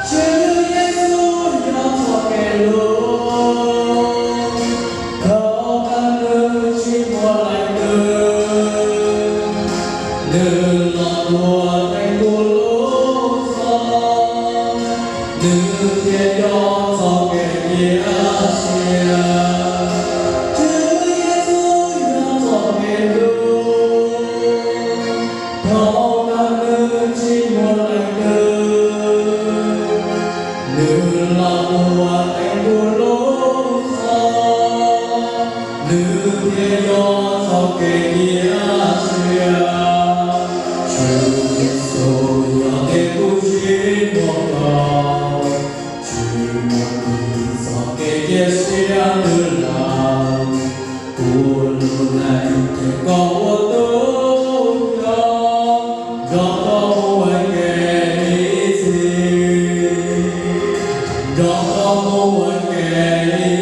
Tswv Yexus yog txoj kev hlub, thov nws tsis muaj leej twg, nws los tuav teeb kuv lub txoj, nws thiaj yog txoj kev cia siab. Tswv Yexus yog txoj kev hlub, thov nws tsis muaj leej twg, nws los tuav teeb kuv lub txoj, nws thiaj yog txoj kev cia siab. Tswv Yexus yog kev kuv tsis muaj koj, tsis muaj ib txoj kev cia siab twg lawm. Kuv lub neej ces koj ua tub yog, nrog koj mus ua ke ib txhis, nrog koj mus ua ke ib